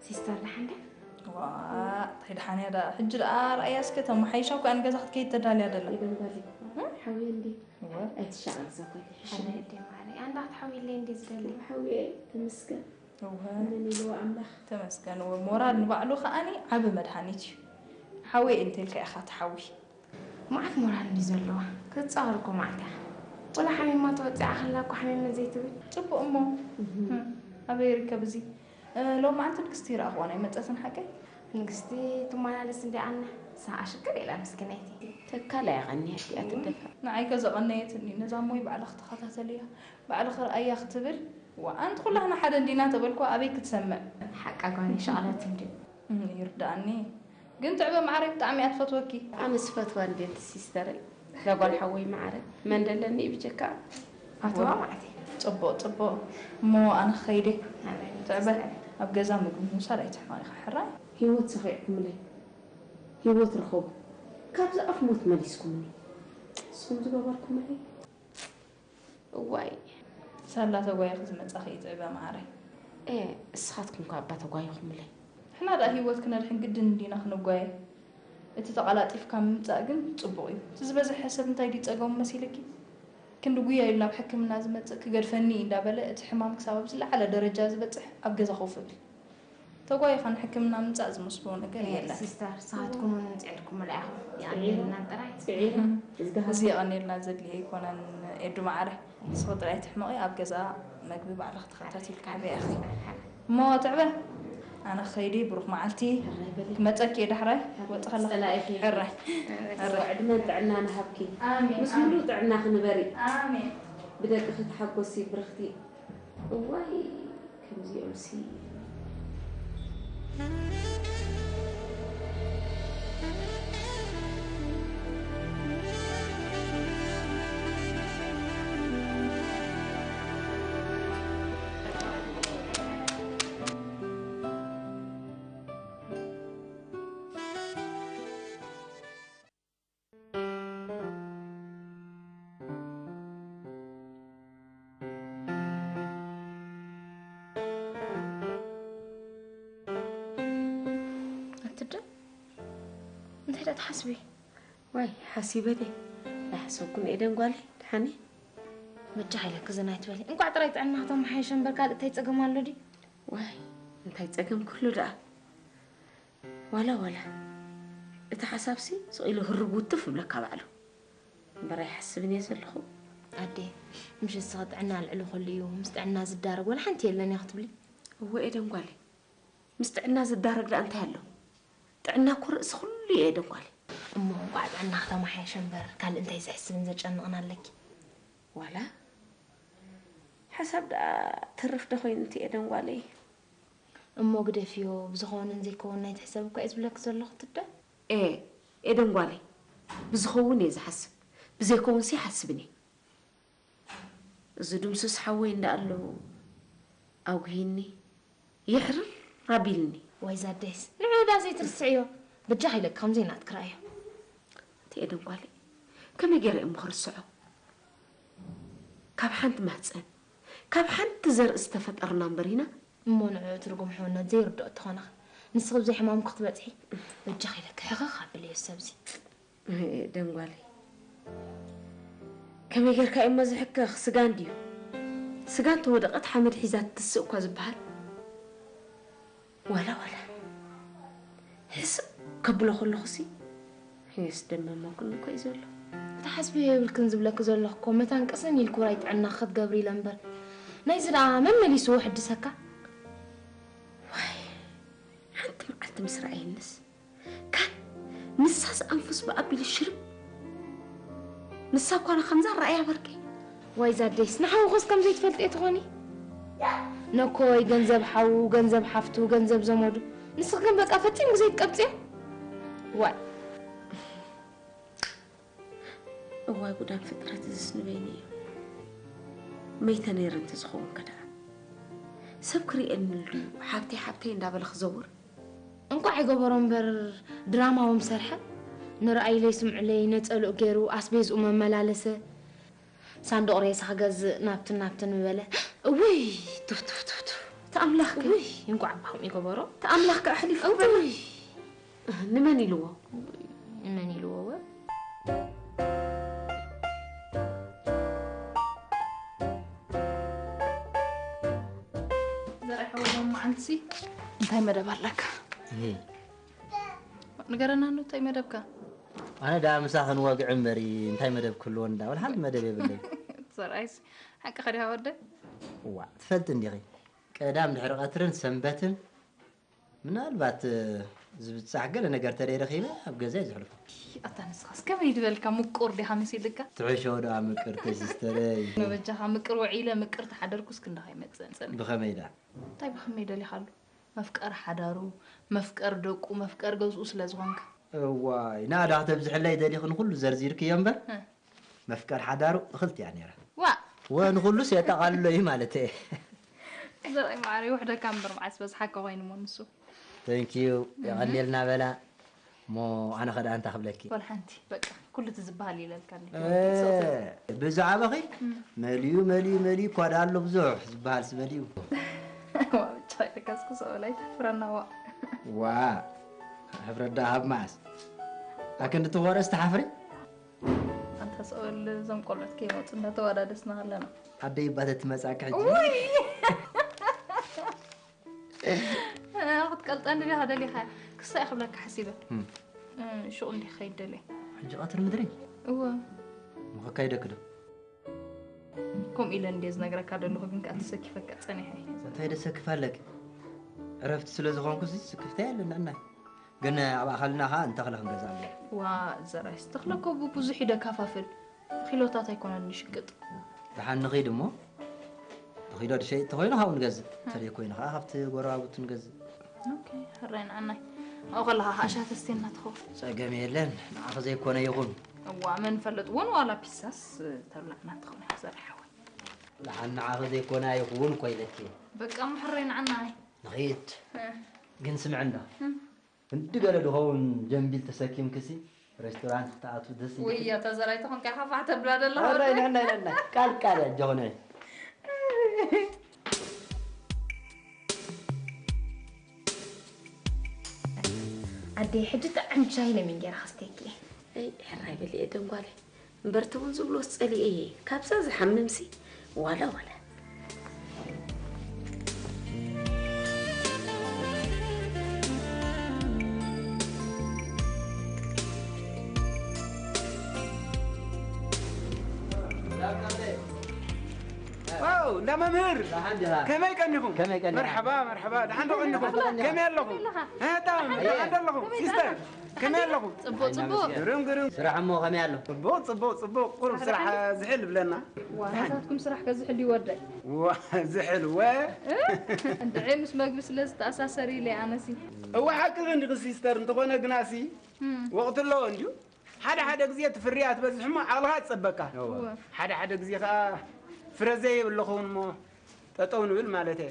ሲስተር ደሓን ደ ዋ እንታይ ደሓን እያ ደኣ ሕጂ ደኣ ርኣያ እስከ ተመሓይሻ እኮ ኣነ ገዛ ክትከይድ ተዳልያ ደላ ኢደን ጓሊ ሓውየ እንዲ እወ ኣይትሻቐል እዛ ጓሊ ሕሽ ሓለ እዴ ማሪ ኣንዳ ክትሓውይለይ እንዲ ዝደሊ ሓውየ ተመስገን እወ መን ኢልዎ ኣምላኽ ተመስገን እወ ሞራል ንባዕሉ ከኣኒ ዓቢ መድሃኒት እዩ ሓወይ እንተ ኢልካ ኢኻ ትሓዊ መዓት ሞራል እንዲ ዘለዋ ክትጻወር እኮ መዓልታ ቆላ ሓሚማ ተወፂኣ ከላ እኮ ሓሚመ ዘይትብል ጽቡቕ እሞ ኣበይ ይርከብ እዚ ሎማዓንቲ ንግስቲ ይረኣኽዋ ናይ መጸትን ሓቀይ ንግስቲ ትመላለስ እንዲ ኣና ሳዓ ሽክር ኢላ ምስኪነይቲ ተካላ ያቐንያ እያ ትደፋ ንዓይ ከ ዘቐነየትኒ ነዛ እሞይ ባዕላ ክትኸታተልያ ባዕሊ ክርኣያ ክትብል ዋ ኣንቲ ኩላህና ሓደ እንዲና ተበልኳ ኣበይ ክትሰምዕ ሓቃ ጓኒ ሸቕለት እንዲ ይርዳኣኒ ግን ትዕበ ማዕረይ ብጣዕሚ እያ ትፈትወኪ ኣነስ ፈትዋ እንዴት ሲስተረይ ለጓል ሓወይ ማዕረ መን ደለኒ ብጀካ ኣተዋ ማዕቲ ጽቡቕ ጽቡቕ እሞ ኣነ ክኸይደ ትዕበ ኣብ ገዛ ምግቢ ምውሳድ ኣይትሕማቕ ኢኻ ሕራይ ህይወት ሰኺዕኩምለይ ህይወት ርኸቡ ካብዚ ኣፍ ሞት መሊስኩምኒ ንስኹም ዝገበርኩምለይ እዋይ ሳላ ተጓይኺ ዝመጻኺ ይጥዕበ ማዓረይ። ኤ እስኻትኩም ከ ኣባ ተጓይኹምለይ። ንሕና ደኣ ህይወት ክነድሕን ግድን እንዲና ክንጓየ። እቲ ተቐላጢፍካ ምምጻእ ግን ጽቡቕ እዩ። እቲ ዝበዝሐ ሰብ እንታይ ድዩ ጸገሙ መሲልኪ? ክንዲ ጉያ ኢሉ ናብ ሕክምና ዝመጽእ ክገድፈኒ እዩ እንዳበለ እቲ ሕማም ክሳብ ኣብ ዝለዓለ ደረጃ ዝበጽሕ ኣብ ገዛ ኮፍ እብል። ተጓይኻ ንሕክምና ምምጻእ ዝመስሎ ነገር የለን። ሲስተር፣ ንስኻትኩም እውን ምጽዕርኩምላ ኢኹም። የቐንየልና ጥራይ። ጽዒርና፣ እዝግሃር። እዚ የቐንየልና ዘድልዮ ኣይኮነን ኤዱ ማዓረ። ንስኺ ጥራይ ትሕመቒ፣ ኣብ ገዛ መግቢ ባዕልኺ ተኸታቲልኪ ሕበያ ኢኺ። እሞ ትዕበ፣ ኣነ ክኸይድ እየ፣ ብሩኽ መዓልቲ። ክመጸኪ እየ ዳሕራይ፣ ክወጽእ ከለኹ። ጸላኢኺ። ሕራይ። ሕራይ። ዕድመን ጥዕናን ይሃብኪ። ኣሜን። ምስ ሙሉእ ጥዕናኺ ንበሪ። ኣሜን። ብደቅኺ ተሓጎሲ ብርኽቲ። እዋይ ከምዚኦምሲ ኣትደ እንታይ ደኣ ትሓስቢ? ዋይ ሓሲበ ድየ ኣይሓሰብኩን ኤደን ጓለይ ደሓን እየ። በጃ ሓይለኪ ዝን ኣይትበሊ። እንቋዕ ጥራይ ጥዕና ክተመሓየሸ እምበር ካልእ እንታይ ጸገም ኣሎ ድዩ? ዋይ እንታይ ጸገም ክህሉ ደኣ። ዋላ ዋላ እቲ ሓሳብሲ ስቕ ኢሉ ህርግ ውትፍ እብለካ ባዕሉ እምበር ኣይሓስብን እየ ዘለኹ። ኣዴ ምሽ እስኺ ጥዕና ልዕሊ ኩሉ እዩ ምስ ጥዕና ዝዳረግ ዋላ ሓንቲ የለን እያ ክትብሊ። እወ ኤደን ጓለይ ምስ ጥዕና ዝዳረግ ደኣ እንታይ ኣሎ? ጥዕና እኮ ርእሲ ኩሉ እዩ ኤደን ጓለይ። እሞ እንቋዕ ጥዕናኺ ተመሓየሸ እምበር ካልእ እንታይ ዘሕስብን ዘጨንቕን ኣለኪ? ዋላ ሓሳብ ደኣ ተርፍ ዶ ኮይኑ እቲ ኤደን ጓለይ? እሞ ግደፍዮ፣ ብዝኸውንን ዘይከውንን ኣይትሕሰቢ እኳ እየ ዝብለኪ ዘለኹ ትደ። ኤ ኤደን ጓለይ፣ ብዝኸውን እየ ዝሓስብ፣ ብዘይከውንሲ ኣይሓስብን እየ። እዚ ድምሱስ ሓወይ እንዳኣሎ ኣጉሂኒ፣ የሕርር ኣቢልኒ። ዋይ ዛደይስ፣ ንዑ ዳ ዘይትርስዕዮ፣ በጃኺ ኢለኪ ከምዘይ ናትኪ ረኣዮ። እቲ ኤደን ጓለይ፣ ከመይ ገይረ እየ እሞ ክርስዖ? ካብ ሓንቲ ማህፀን፣ ካብ ሓንቲ ዘርኢ ዝተፈጠርና እምበር ኢና። እሞ ንዕኡ ትርጉም ሕውነት ዘይርድኦ እንተኾነኸ፣ ንስኺ ብዘይ ሕማምኪ ክትበፅሒ፣ በጃኺ ኢለኪ ሕኽኽ ኣብልዮ ሰብዚ። ደንጓለይ፣ ከመይ ጌርካ እዩሞ ዝሕከኽ? ስጋ እንድዩ። ስጋ እንተወደቐት ሓመድ ሒዛ ትትስእ እኳ ዝበሃል። ዋላ ዋላ ሕስብ ከብሎ ከለኹሲ ሕዮስ ደመመኩኒ እኮ እዩ ዘሎ። እታ ሓስብዮ የብልክን ዝብለኪ ዘለኹ እኮ መታን ቅስን ኢልኪ ውራይ ጥዕናኺ ክትገብሪ ኢለ እምበር ናይዚ ደኣ መመሊሱ ውሕድሰካ። ዋይ ሓንቲ መዓልቲ ምስ ረኣየንስ ካን ንሳስ ኣንፉስ ብኣቢሉ ሽርብ ንሳ እኳ ንኸምዛ ረኣያ በርከይ። ዋይ ዛዴስ ንሓውኽስ ከም ዘይትፈልጥዮ ትኾኒ። ነኮይ ገንዘብ ሓዉ፣ ገንዘብ ሓፍቱ፣ ገንዘብ ዘመዱ። ንስኺ ግን በቃ ፈጺምኪ ዘይትቀብጽዮ። ዋይ እዋይ ጉዳም ፍጥረት እዝስ ንበይኑ እዩ። መይተ ነይረ እንተዝኸውን ከ ደኣ ሰብ ክርእየኒ ኢሉ ድዩ ሓብተይ ሓብተይ እንዳበለ ክዘውር? እንቋዕ ይገበሮ እምበር ድራማ እውን ሰርሐ። ንርኣይለይ ስምዑለይ ነጸልኡ ገይሩ ኣስቤዝኡ መመላለሰ። ሳንዱቕ ሬሳ ክገዝእ ናብትን ናብትን ምበለ። እውይ ቱፍ ቱፍ ቱፍ ቱፍ። እታ ኣምላኽ ከ? ውይ፣ እንኳዕ ኣባኹም ይገበሮ። እቲ ኣምላኽ ከ ኣሕሊፉ እውይ፣ ንመን ኢልዎ? ንመን ኢልዎ ወ? ዘርኣይ ሓወይ፣ ሎማዓንትሲ እንታይ መደብ ኣለካ? እህ። ንገረና፣ ኖ እንታይ መደብካ? ኣነ ደኣ ምሳኽን ወግዒ እምበሪ፣ እንታይ መደብ ክህልዎ እንዳ፣ ወላ ሓንቲ መደብ የብለይ። ዘርኣይስ፣ ሓቅኻ ዲኻ ወደ? እዋ፣ ትፈልጢ እንዲኺ፣ ቀዳም ድሕሪ ቀትርን ሰንበትን፣ ምናልባት፣ እ፣ ዝብጻሕ ገለ ነገር ተደይ ረኺበ፣ ኣብ ገዛ እየ ዘሕልፎ። ኣታ ንስኻስ ከመይ ዝበልካ ምቁር ዲኻ መሲልካ? ትሕሾ ደኣ ምቅርተይ ሲስተረይ። ንበጃኻ ምቅር ውዒለ ምቅር ተሓደርኩስ ክንዳኻ ይመጽእ ጸኒሑ። ብኸመይ ደኣ? እንታይ ብኸመይ ደሊኻሉ? መፍቀር ሓዳሩ፣ መፍቀር ደቁ፣ መፍቀር ገዝኡ ስለ ዝኾንካ። እዋይ፣ ንኣዳ ከተብዝሕለይ ደሊኺ ንኹሉ ዘርዚርክዮ እምበር፣ እ። መፍቀር ሓዳሩ እኽልቲ እያ ነይራ። ዋእ! ወ ንኹሉስ የጠቓልሎ እዩ ማለት እየ። ዘርኣይ ማዕረ ይውሕደካ እምበር መዓስ በዝሓካ ኮይኑ እሞ ንሱ። Thank you። እህ። የቐንየልና በላ። እሞ ኣነ ኸ ደኣ እንታይ ክብለኪ? ወላ ሓንቲ፣ በቃ፣ ኩሉ እቲ ዝበሃል ይለልካ እንዲ። እ፣ ብዛዕባኺ እም። መሊኡ፣ መሊኡ፣ መሊኡ እኳ ደኣ ኣሎ ብዙሕ ዝበሃልስ መሊኡ። ዋ፣ ብቻ ኢልካስ ክስኦል ኣይተሕፍረና፣ ዋ። ዋ፣ ሕፍረት ደኣ ካብ መዓስ? ኣክንዲ ትኾረስ ትሓፍሪ? ኣንታ ስኦል፣ እዞም ቆልዑት ከይመጹ እንዳተዋዳደስና ከለና። ኣደይ እባ ተትመጻኪ ሕጂ። ውይ! ክትቀልጠኒ ዲኻ ደሊኻ? ክሳይ ክብለካ ሓሲበ። እም። እ፣ ሹቕ እንዲህ ከይድ ደልየ። ሕጂ ቀትሪ ምድሪ? እወ። ምኸካይደኪ ዶ? ከምኡ ኢለ እንድየ ዝነግረካ ደለኹ፣ ግን ከኣ ተሰኪፈካ ጸኒሐ እየ። እንታይ ደሰክፍ ኣለኪ? ዕረፍቲ ስለ ዝኾንኩ እዚ ስክፍታ የለን፣ ንዕናይ። ግን ኣብ ኣኻልና ኸኣ እንተኽለ ክንገዝእ ኣለና። ዋ፣ ዘራይስ፣ ተኽለ እኮ ብብዙሕ እዩ ደካፋፍል። ብኪሎታት ኣይኮነን ዝሽቅጥ። ደሓን ንኺድ እሞ፣ ብኪሎ ድሸይጥ ተኾይኑ ካብኡ ንገዝእ። እ። ተደይ ኮይኑ ኸኣ ካብቲ ጎረባብቱ ንገዝእ። ኦኬ፣ ሕራይ ንዓናይ። ኣብኡ ከለኻ ኸኣ ሻሂ ተስትየና ትኸውን። ጸገም የለን፣ ንዓኺ ዘይኮነ ይኹን። እዋ፣ መን ይፈልጥ እውን ዋላ ፒሳስ ተብላዕና ትኸውን እያ ዘርሓወይ። ደሓን ንዓኺ ዘይኮነ ኣይኸውን እኮ ኢለኪ። በቃ እሞ ሕራይ ንዓናይ። ንኺድ። እ። ግን ስምዕና። እ። ክንዲ ገለ ድኸውን ጀምቢል ተሰኪምክሲ ሬስቶራንት ክትኣትዊ ደስ ይብል። ውይ፣ ኣታ ዘራይ ተኾንካ ኢኻ ፋሕ ተብላ ዘለኻ። ኣረ፣ ወደይ። ነይ፣ ነይ፣ ነይ፣ ነይ። ቃል፣ ቃል እያ፣ ጀኾነ። ኣደይ፣ ሕጂ ጥዕም ሻሂ ለሚን ገይረ ከስተየኪ። እይ፣ ሕራይ በሊ እየ ደንጓለይ። እምበር እቲ ቡን ዝብልዎስ ጸሊኤ እየ። ካብዛ ዝሓምምሲ ዋላ ዋላ። ዋው፣ እንዳ መምህር። ደሓን ዲኻ? ከመይ ቀኒኹም? ከመይ ቀኒኻ? መርሓባ፣ መርሓባ። ደሓን ዶ ቀኒኹም? ደሓን ዶ ቀኒኻ? ከመይ ኣለኹም? ከመይ ኣለኻ? እህ፣ ጣም፣ ደሓን ዶ ኣለኹም? ደሓን ዶ? ሲስተር፣ ከመይ ኣለኹም? ጽቡቕ፣ ጽቡቕ። ግርም፣ ግርም። ስራሕ እሞ ከመይ ኣሎ? ጽቡቕ፣ ጽቡቕ፣ ጽቡቕ። ቁሩብ ስራሕ ዝሕል ብለና። ዋ፣ ናታትኩም ስራሕ ከዝሕል ይወደይ። ዋ፣ ዝሕል ወ? እ? እንድዒ ምስ መግቢ ስለ ዝተኣሳሰር ኢለ ኣነሲ። እወ፣ ሓቅኺ እንዲኺ ሲስተር፣ እንተኾነ ግናሲ እም። ወቕቲ ኣለዎ እንድዩ። ሓደ ሓደ ግዜ እቲ ፍርያት ትበዝሕ እሞ ዓቕልኻ ትጸበካ። እወ። እወ። ሓደ ሓደ ግዜ ኸኣ ፍረ ዘይብሉ ኸውን እሞ ጠጠው ንብል ማለት እየ።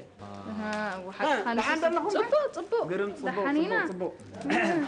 ኣሃ፣ እወ፣ እ፣ ሓቅኻ ደሓን ንስስ-፣ ዘለኹም? ጽቡቕ፣ ጽቡቕ። ግርም፣ ጽቡቕ፣ ደሓን ኢና። ጽቡቕ፣ ጽቡቕ።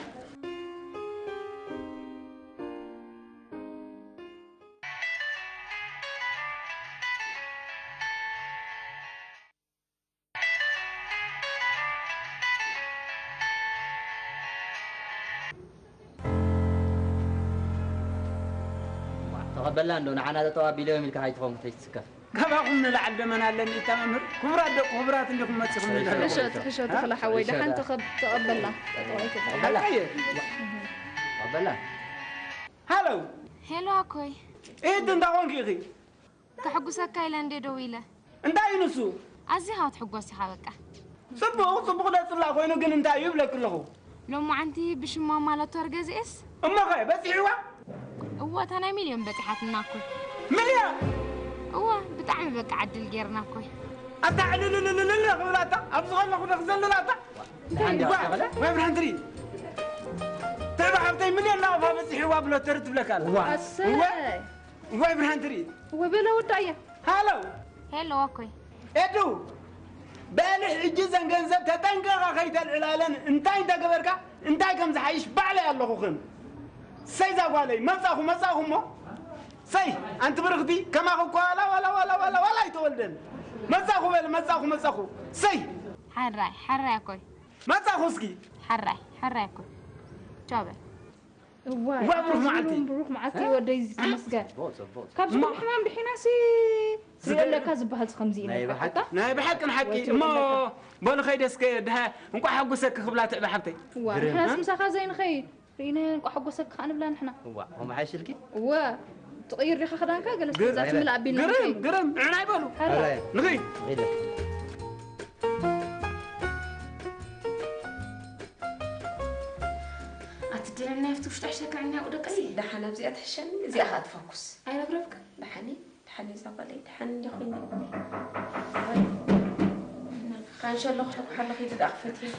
ተቐበልና እንዶ ንዓና ጠጠው ኣቢሎም ኢልካ ኣይትኸውን ተይትስከፍ። ካባኹም ንላዕሊ ደመና ኣለኒ እታ መምህር። ክቡራት ደቂ ክቡራት እንዲኹም መጺኹም ንድሕር። ሕሾት፣ ሕሾት፣ ተኽለ ሓወይ፣ ደሓን ተኸብ-፣ ተቐበልና። ጠጠው ኣይትበል። ተቐበልና። ኣየ። ተቐበልና። ሃሎ። ሄሎ ኣኮይ። ኢድ እንታይ ኮንኪ ኢኺ? ከሕጉሰካ ኢለ እንዴ ደው ኢለ። እንታይ እዩ ንሱ? ኣዚኻ ክትሕጎስ ኢኻ በቃ። ጽቡቕ፣ ጽቡቕ ደጽላ ኮይኑ ግን እንታይ እዩ ይብለኪ ኣለኹ? ሎማዓንቲ ብሽማ ማለቶ ርገዝኤስ? እሞኸ በጺሕዋ? እወ፣ እታ ናይ ሚልዮን በጺሓትና እኮ። ሚልዮን? እወ፣ ብጣዕሚ በቃ ዕድል ጌርና እኮ። ኣታ ዕልልልልልል ክብላታ፣ ኣብዚ ከለኹ ዶ ክዘልላታ? እንታይ ዋ፣ ተኸለ? ወይ ብርሃን ትርኢ። ትዕባ ሓብተይ ሚልዮን ናቕፋ በጺሕዋ ብሎተሪ ትብለካ ኣላ። ዋ። ኣሰይ። እወ። እዋይ ብርሃን ትርኢ። እወ በለ ወዳእያ። ሃሎ። ሄሎ፣ ዋኮይ። ኤዱ፣ በሊ ሕጂ ዘን ገንዘብ ተጠንቀቐ ከይተልዕላለን እንታይ እንተገበርካ እንታይ ከም ዝሓይሽ ባዕለይ ኣለኹኽን። ሰይ እዛ ጓለይ፣ መጻኹ፣ መጻኹ እሞ። ሰይ፣ ኣንቲ ብርኽቲ፣ ከማኺ እኮ ዋላ፣ ዋላ፣ ዋላ፣ ዋላ፣ ዋላ ኣይተወልደን። መጻኹ በሊ፣ መጻኹ፣ መጻኹ። ሰይ። ሓራይ ሓራይ ኣኮይ። መጻኹ እስኪ። ሓራይ ሓራይ ኣኮይ። ቻው በል። እዋይ እዋይ፣ ብሩኽ መዓልቲ። ብሩኽ መዓልቲ ወደይ ዝተመስገን። ቦት ቦት ካብ እማ። ዝብሉ ሕማም ድሒናሲ ዝገርም። ርእለካ ዝበሃል ከምዚ እዩ ናይ ነካ ብሓቂ። እታ። ናይ ብሓቂ ንሓቂ እሞ በሉ ኸይደ እስከ ድሃ እንቋዕ ሓጎሰኪ ክብላ ትዕበ ሓብተይ። እዋ ግርም። ንሕናስ ምሳኻ ዘይንኸይድ ርኢና እንቋዕ ሓጎሰኪ ከዓ ንብላ ንሕና። እዋ ከምኡ ሓይሽልኪ እወ ትቕይር ዲኻ ክዳንካ ገለ ግር- ስዛ ትምልእ ኣቢልና ግርም ንኸይድ። ግርም ንዕና ይበሉ። ሓራ ሕራይ ንኸይ ኺደ ኣትድለና የፍቲ ውሽጢ ዕሸክዕና ያቑ ደቀሲ ደሓን ኣብዚኣ ትሕሸኒ እዚኣ ከዓ ትፈኩስ ኣይረብረብካ ደሓኒ ደሓኒ እዛ ቆለይ ደሓኒ እንዲ ኮይኒ ካንሸ ኣለኹ ተኩሓለኹ ኢሉ ደኣ ክፈትየ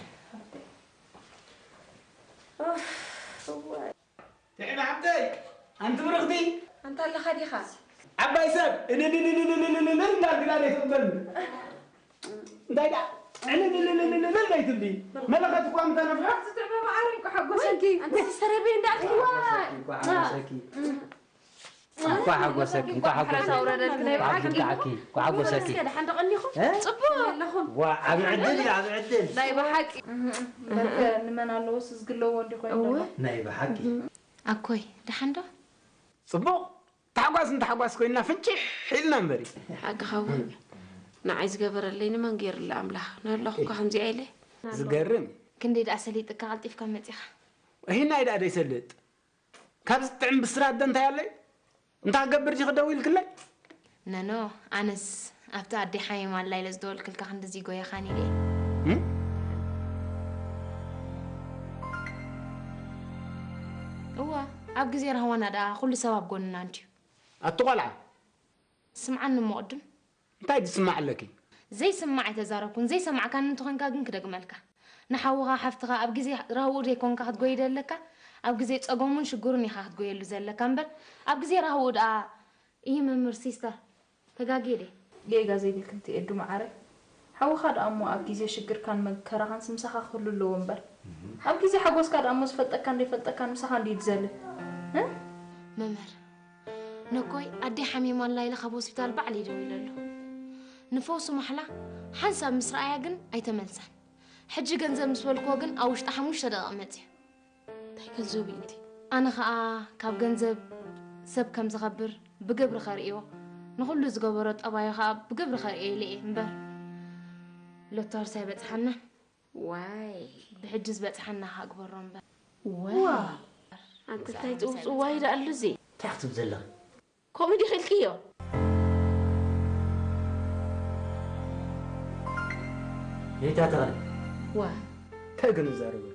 ትሕቢ ሓብተይ ኣንቲ ብርኽቲ ኣንታ ኣለኻ ዲኻ ዓባይ ሰብ እልልልልልልልልል እንዳልግዳ ዘይትቕበል እንታይ ዳ ዕልልልልልልልል ዘይትብሊ መለኸት እኳ ምተነፍሐ ዝትዕበ መዓረይ ክሓጎሰኪ ኣንታ ሲስተረይ በይ እንዳልኪ እንኳ ሓጎሰኪ እንኳ ሓጎሰኪ እንኳ ሓጎሰኪ ኣውረደልኪ ናይ ብሓቂ እንኳ ሓጎሰኪ እስከ ደሓን ደቐኒኹም እ? ጽቡቕ ኣለኹም ዋ ዓቢ ዕድል እዩ ዓቢ ዕድል ናይ ብሓቂ በርከ ንመን ኣለዎ ስዝግለዎ እንዲኮይን እወ ደሎ ናይ ብሓቂ ኣኮይ ደሓን ዶ? ጽቡቕ ታሕጓስ ንታሕጓስ ኮይንና ፍንጭሕ ኢልና እምበሪ ሓቅኻ እውን ንዓይ ዝገበረለይ ንመን ገይሩላ ኣምላኽ ንኣላኹ እኳ ከምዚኣ ኢለ ዝገርም ክንደይ ደኣ ሰሊጥካ ቀልጢፍካ መጺኻ። እሂናይ ደኣ ደይሰልጥ ካብዚ ጥዕም ብስራት ደ እንታይ ኣለይ እንታይ ክገብር ጂ ክደው ኢልክለይ ነኖ ኣነስ ኣብቲ ኣደይ ሓሚማ ኣላ ኢለ ዝደወልክልካ ክንድዚ ጎየኻን ኢለ እም? እዋ ኣብ ግዜ ራህዋና ደኣ ኩሉ ሰብ ኣብ ጎንና እንድዩ ኣቲ ቆልዓ ስምዓኒ እሞ ቅድም እንታይ ትስማዕ ኣለኪ ዘይስማዕ ኣይተዛረብኩን ዘይሰማዕካኒ እንተኾንካ ግን ክደግመልካ ንሓውኻ ሓፍትኻ ኣብ ግዜ ራህውኡ ዘይኮንካ ክትጎይ ደለካ ኣብ ግዜ ጸገሙን ሽግሩን ኢኻ ክትጎየሉ ዘለካ እምበር ኣብ ግዜ ራህውኡ ደኣ እይ መምህር ሲስተር ተጋግየ ደይ ጌጋ ዘይብልክን ትኤዱ መዓረይ ሓውኻ ደኣ እሞ ኣብ ግዜ ሽግርካን መከራኻንስ ምሳኻ ክህሉ ኣለዎ እምበር ኣብ ግዜ ሓጎስካ ደኣ እሞ ዝፈልጠካን ዘይፈልጠካን ምሳኻ እንድዩ ዝዘልል እ? መምህር ነኮይ ኣደይ ሓሚማ ኣላ ኢለ ካብ ሆስፒታል ባዕለይ ደዊለ ኣለኹ ንፈውሱ ማሕላ ሓንሳብ ምስ ረኣያ ግን ኣይተመልሳን ሕጂ ገንዘብ ምስ በልክዎ ግን ኣብ ውሽጢ ሓሙሽተ ደቂቕ መፅዩ እንታይ ገንዘብ እዩ እቲ ኣነ ኸዓ ካብ ገንዘብ ሰብ ከም ዝኸብር ብግብሪ ኸርእዮ ንኹሉ ዝገበሮ ጠባዩ ኸዓ ብግብሪ ኸርእዮ ኢለ እየ እምበር ሎተርስ ኣይበፅሓናን ዋይ ብሕጂ ዝበፅሓና ኸዓ ግበሮ እምበር ዋይ ኣንቲ እንታይ ፅውፅዋይ ደኣሉ እዚ እንታይ ክትብ ዘለኺ ኮሜዲ ኽልክዮ ኔታ ተኽለ ዋ እንታይ ግን ዛረበ